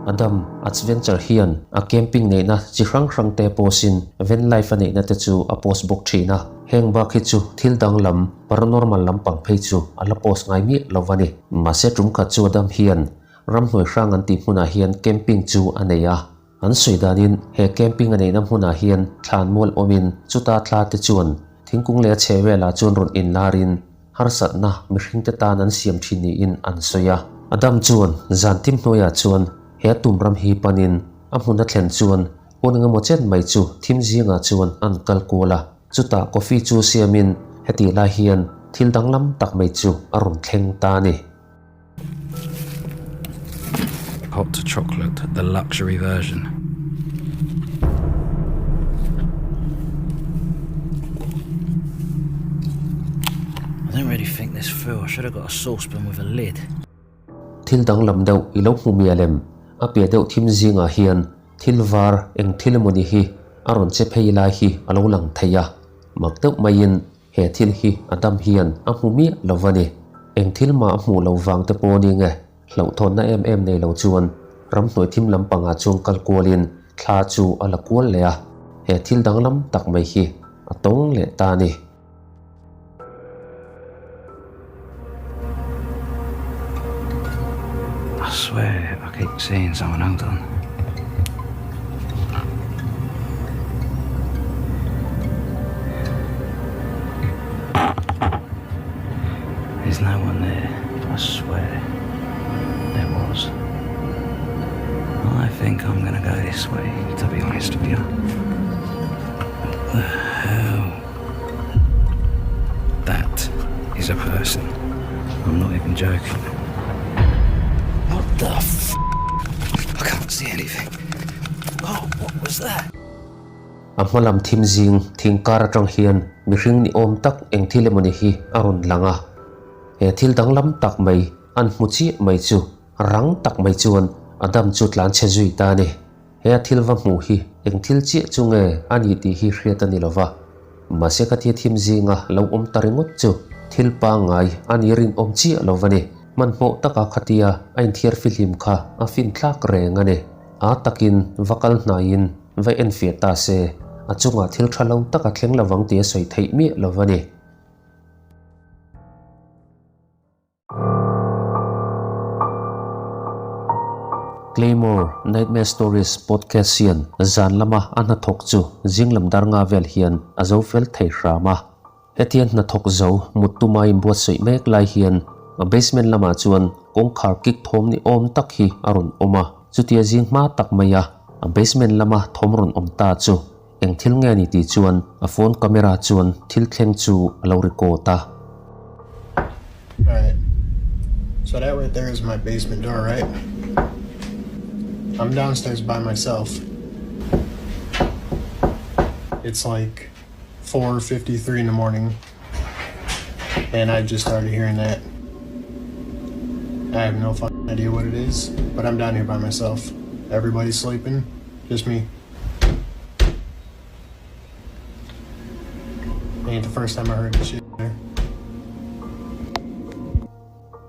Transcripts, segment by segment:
Adam Adsventure hian a camping neihna chi hrang hrang te post in van life a neihna te chu a post bawk thin a. Heng bak hi chu thil danglam, paranormal lampang phei chu a la post ngai miah lo a ni. Mahse tum khat chu Adam hian ramhnuai hrang an tih hmunah hian camping chu a nei a. An sawi danin he camping a neihna hmunah hian thlan mual awmin chuta thla te chuan thingkung leh a chhe velah chuan rawn inlarin harsatna mihringte tan an siam thin niin an sawi a. Adam chuan zan thim hnuaiah chuan he a tum ram hi panin a hmun a thlen chuan hun engemaw chen mai chu thim zingah chuan an kal kual a. Chutah coffee chu siamin hetih lai hian thil danglam tak mai chu a rawn thleng ta a ni. Hot chocolate, the luxury version. I don't really think this through. I should have got a saucepan with a lid. Thil danglam deuh i lo hmu mial em? A piah deuh thim zingah hian thil var eng thil emawni hi a rawn che phei lai hi a lo lang thei a. Mak deuh maiin He thil hi a dam hian a hmu miah lo va ni. Eng thil mah a hmuh lo vang te pawh ni nge? Hlauhthawnna em em nei lo chuan ramhnuai thim lampangah chuan kal kualin thla chu a la kual leh a. He thil danglam tak mai hi a tawng leh ta a ni. I swear I keep seeing someone, hold on. There's no one there, I swear there was. I think I'm gonna go this way, to be honest with you. What the hell? That is a person. I'm not even joking. What the f? I can't see anything. Oh, what was that? A hma lam thim zing thing kar atang hian mihring ni awm tak eng thil emawni hi a rawn lang a. He thil danglam tak mai an hmu chiah mai chu rang tak mai chuan Adam chu tlan chhe zui ta a ni. He a thil va hmuh hi eng thil chiah chu nge a ni tih hi hriat a ni lo va, mahse ka thia thim zinga lo awm ta ringawt chu thil pangngai a ni rinawm chiah lo va ni. Hmanhmawh taka khatia a inthiar fihlim kha a fin thlak reng a ni. A takin va kal hnaiin va enfiah ta se, a chungah thil tha lo taka thleng lovang tih a sawi theih miah lo va ni. Claymore Nightmare Stories podcast hian zan lama a hnathawk chu zing lam dar nga vel hian a zo fel thei hram a. Hetiang hnathawk zo mut tuma inbuatsaih mek lai hian a basement lamah chuan kawngkhar kik thawm ni awm tak hi a rawn awm a. Chutia zing hma tak maia a basement lama thawm rawn awm ta chu Eng thil nge ni tih chuan a phone camera chuan thil thleng chu a lo record a. Alright, so that right there is my basement door, right? I'm downstairs by myself. It's like 4:53 in the morning and I just started hearing that. I have no fucking idea what it is, but I'm down here by myself. Everybody's sleeping, just me. Ain't the first time I heard this shit there.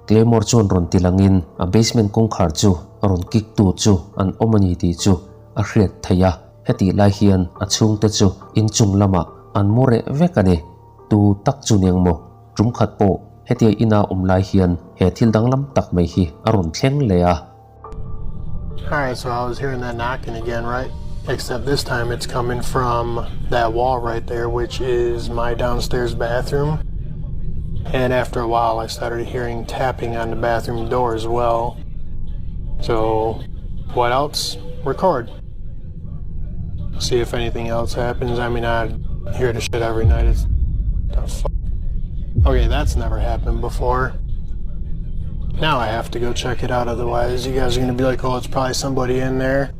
Claymore chuan rawn ti langin a basement kawngkhar chu a rawn kick tu chu an awm a ni tih chu a hriat theih a. Hetih lai hian a chhungte chu inchung lamah an mu reh vek a ni. Tu tak chu niang maw? Tum khat pawh hetia ina awm lai hian he thil danglam tak mai hi a rawn thleng leh a. Alright, so I was hearing that knocking again, right? Except this time it's coming from that wall right there, which is my downstairs bathroom. And after a while, I started hearing tapping on the bathroom door as well. So, what else? Record. See if anything else happens. I mean, I hear the shit every night. It's the fuck. Okay, that's never happened before. Now I have to go check it out, otherwise you guys are gonna be like, oh, it's probably somebody in there.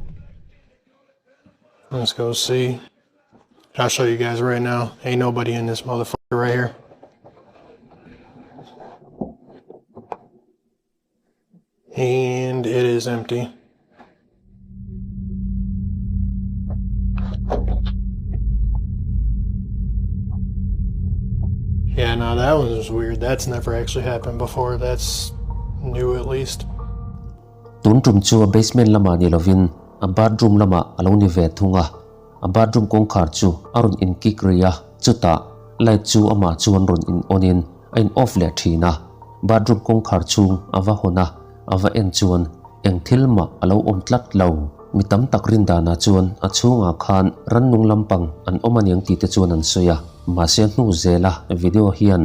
Let's go see. I'll show you guys right now. Ain't nobody in this motherfucker right here. And it is empty. Yeah, now that one was weird. That's never actually happened before. That's new at least. Tun tum chu a basement lamah ni lovin a bathroom lamah a lo ni ve thung a. A bathroom kawngkhar chu a rawn in kik ri a, chutah light chu amah chuan rawn in on in a in off leh thin a. Bathroom kawngkhar chhung a va hawn a, a va en chuan eng thil mah a lo awm tlat lo. Mi tam tak rin danah chuan a chhungah khan rannung lampang an awm aniang tih te chuan an sawi a, mahse a hnu zela video hian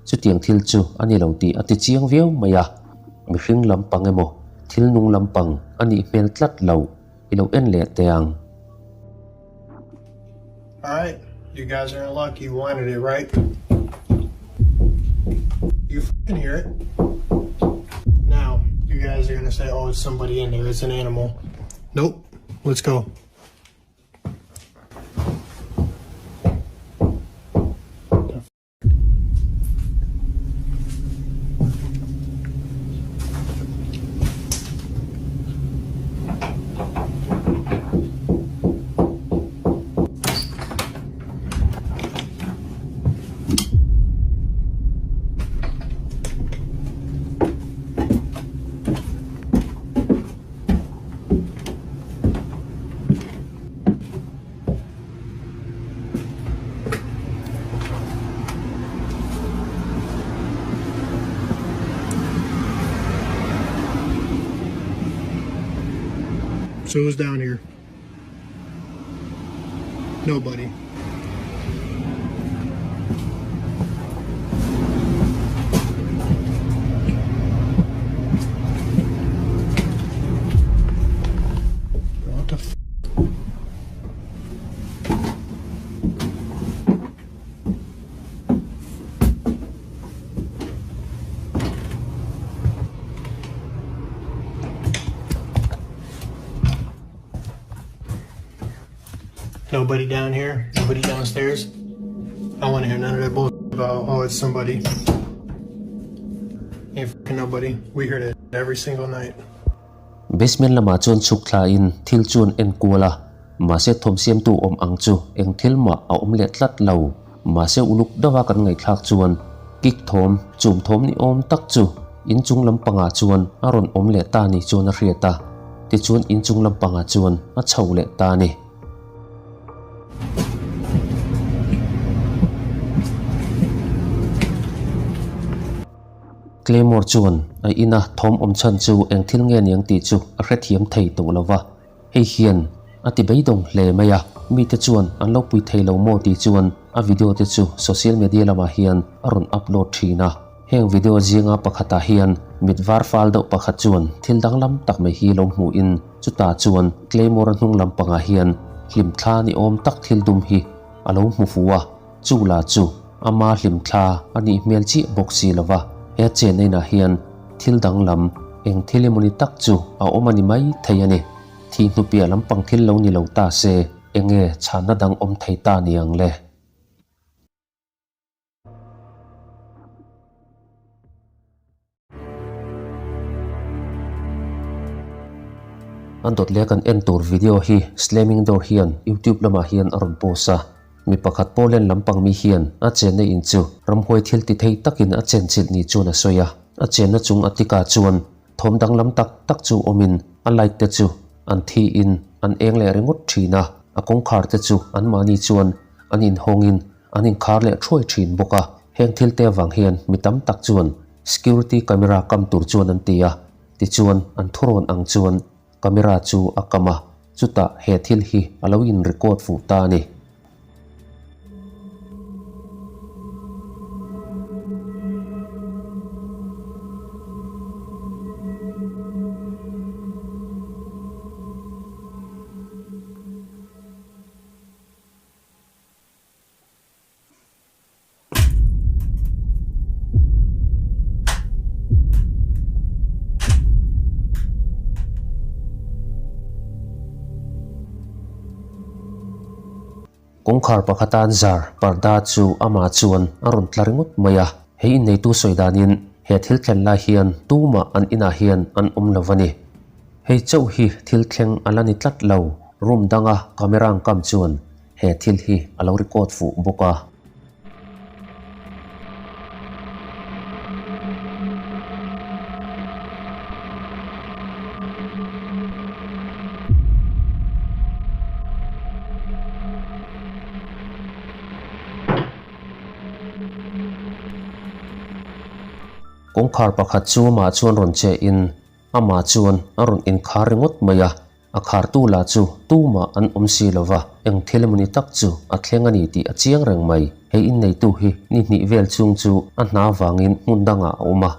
chutiang thil chu a ni lo tih a ti chiang viau mai a, mihring lampang emaw thil nung lampang a nih hmel tlat lo i lo en leh teh ang. Alright, you guys are in luck, you wanted it right? You f***ing hear it. Now, you guys are gonna say, oh, it's somebody in there, it's an animal. Nope, let's go. So who's down here? Nobody. What the f Nobody down here, nobody downstairs. I want to hear none of that bullshit about, oh, it's somebody. Ain't fucking nobody. We hear that every single night. Basement lamah chuan chhuk thlain thil chu an en kual a, mahse thawm siamtu awm ang chu eng thil mah a awm leh tlat lo. Mahse uluk deuha kan ngaihthlak chuan kik thawm, chum thawm ni awm tak chu inchung lampangah chuan a rawn awm leh ta ni chuan a hriat a, tichuan inchung lampangah chuan a chho leh ta a ni. Claymore chuan a ina thawm awm chhan chu eng thil nge niang tih chu a hrethiam thei tawh lo va, hei hian a ti beidawng hle mai a, mite chuan an lo pui thei lo maw tih chuan a video te chu social media lamah hian a rawn upload thin a. Heng video zinga pakhatah hian mit var fal deuh pakhat chuan thil danglam tak mai hi lo hmuhin chutah chuan Claymore-a hnung lampangah hian hlimthla ni awm tak thil dum hi a lo hmu fu a, chu la chu ama hlimthla a nih hmel chiah bawk si lo va, he chen inah hian thil danglam eng thil emawni tak chu a awm a ni mai thei a ni. Thih hnupiah lampang thil lo ni lo ta se, enge chhanna dang awm thei ta ni ang le? A dawt leh kan en tur video hi Slamming Door hian YouTube lamah hian a rawn post a. Mi pakhat Poland lampang mi hian a chenna in chu ramhuai thil ti thei takin a chenchilh ni chuan a sawi a. A chenna chung a tikah chuan thawm danglam tak tak chu awmin a light te chu an thiin an eng leh ringawt thin a. A kawngkhar te chu anmahni chuan an inhawngin an inkhar leh thuai thin bawk a. Heng thil te avang hian mi tam tak chuan Security camera kam tur chuan an ti a, tichuan an thurawn ang chuan camera chu a kam a, chutah he thil hi a lo in record fuh ta a ni. Kawngkhar pakhata an zar parda chu amah chuan a rawn tla ringawt mai a, hei inneitu sawi danin he thil thlen lai hian tumah an inah hian an awm lo a ni. Hei chauh hi thil thleng a la ni tlat lo, room danga camera ang kam chuan He thil hi a lo record fuh bawk a. Kawngkhar pakhat chu amah chuan rawn che in amah chuan a rawn inkhar ringawt mai a, a khartu lah chu tumah an awm si lo va, eng thil emawni tak chu a thleng a ni tih a chiang reng mai. Hei inneitu hi ni hnih vel chhung chu a hna vangin hmun dangah a awm a,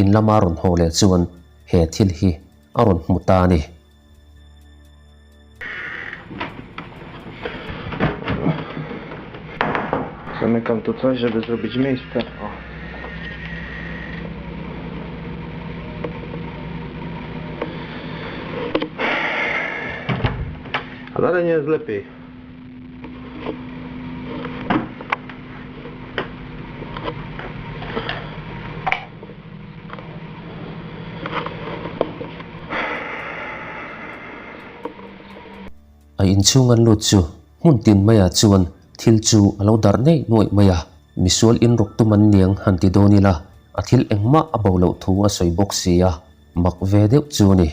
in lama rawn haw leh chuan he thil hi a rawn hmu ta a ni. Zamykam tu coś, żeby zrobić miejsce. O. A dalej nie jest lepiej. A inchhung an lut chu hmun tin maiah chuan thil chu a lo darh neih nuaih mai a, misual inrawk tum an niang han ti dawn ila a thil engmah a bo loh thu a sawi bawk si a, mak ve deuh chu a ni.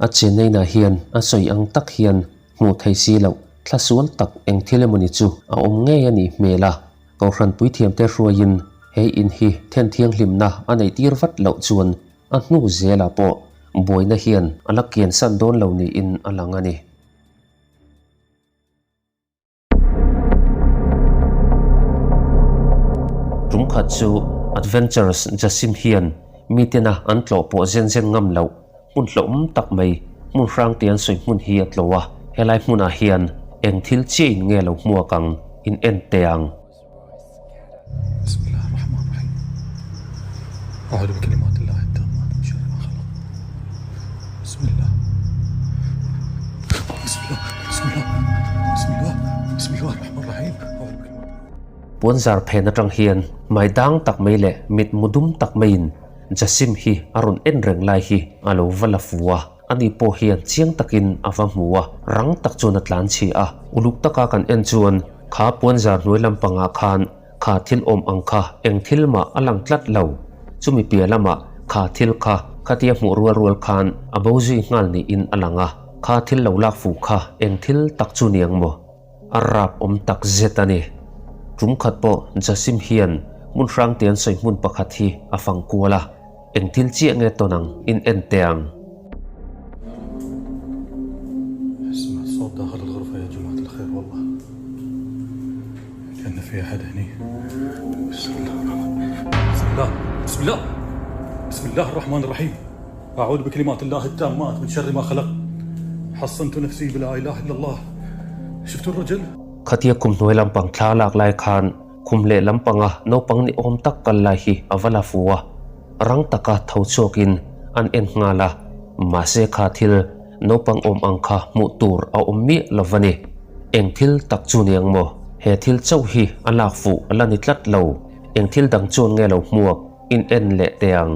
A Chennai-na hian a sawi ang tak hian hmuh thei si loh thla sual tak eng thil emawni chu a awm ngei a nih hmel a, Kohhran puithiamte hruaiin he in hi then thianghlimna a neih tir vat loh chuan a hnu zelah pawh buaina hian a la kiansan dawn lo niin a lang a ni. Tum khat chu Adventures Jasim hian mitena an tlawh pawh zen zen ngam loh hmun hlauhawm tak mai hmun hrang te an sawi hmun hi a tlawh a, helai hmunah hian eng thil chiah in nge lo hmuak ang in en teh ang. Puanzar phen atang hian hmai dang tak mai leh mit mu dum tak maiin Jasim hi a rawn en reng lai hi a lo va la fu a, ani pawh hian chiang takin a va hmu a, rang tak chuan a tlan chhi a. Uluk taka kan en chuan kha puanzar hnuai lampangah khan kha thil awm ang kha eng thil mah a lang tlat lo. Chumi piah lamah kha thil kha khatia hmuh rual rual khan a bo zui nghal niin a lang a, kha thil lo lak fuh kha eng thil tak chu niang maw? A rap awm tak zet a ni. Tum khat pawh Jasim hian hmun hrang te an sawi hmun pakhat hi a fang kual a, eng thil chiah nge tawn ang in en teh ang. Khatia kum hnuai lampang thla lak lai khan khum leh lampanga naupang ni awm tak kal lai hi a va la fu a, rang taka tho chhuakin an en nghal a, mahse kha thil naupang awm ang kha hmuh tur a awm miah lo va ni. Eng thil tak chu ni ang maw? He thil chauh hi a lak fuh a la ni tlat lo. Eng thil dang chuan nge lo hmuak in en leh teh ang?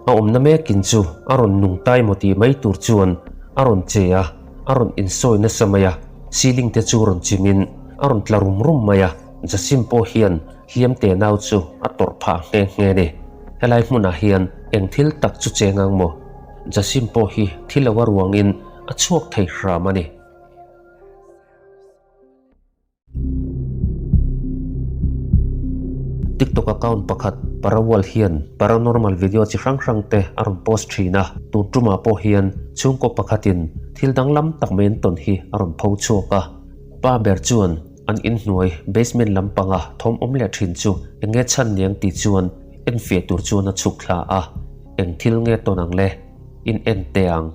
A awmna mekin chu a rawn nung tai maw tih mai tur chuan a rawn che a, a rawn insawi nasa mai a, ceiling te chu rawn chimin a rawn tla rum rum mai a, Jasim pawh hian hliam te nau chu a tawrh phah nghe nghe a ni. Helai hmunah hian eng thil tak chu cheng ang maw? Jasim pawh hi thi lo a ruangin a chhuak thei hram a ni. TikTok account pakhat Parawal hian paranormal video chi hrang hrang te a rawn post thin a, tun tumah pawh hian chhungkaw pakhatin thil danglam tak mai an tawn hi a rawn pho chhuak a. Pa ber chuan an inhnuai basement lampanga thawm awm leh thin chu eng nge chhan niang tih chuan enfiah tur chuan a chhuk thla a, eng thil nge tawn ang le? in en teh ang.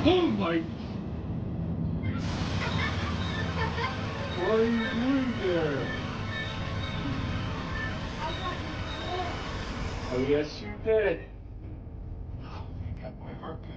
Oh my! What are you doing there? Oh yes, you did. Oh, I got my heart good.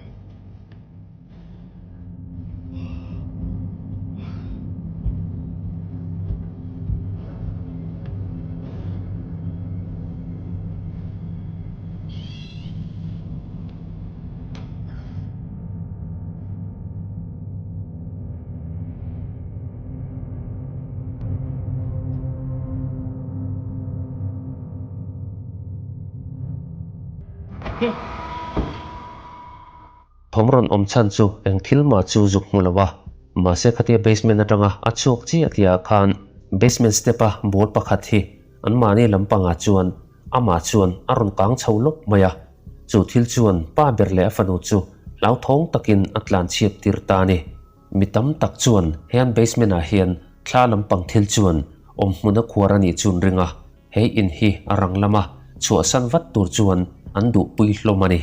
Thawm rawn awm chhan chu eng thil mah chu zuk hmu lo a, mahse khatia basement atanga a chhuak chiah tihah khan basement step a ball pakhat hi anmahni lampangah chuan amah chuan a rawn kang chho lawp mai a, chu thil chuan pa ber leh a fanu chu hlauthawng takin a tlan chhiat tir ta a ni. Mi tam tak chuan he an basement ah hian thla lampang thil chuan awm hmun a khuar a nih chu an ring a, he in hi a rang lama chhuahsan vat tur chuan an duhpui hlawm a ni.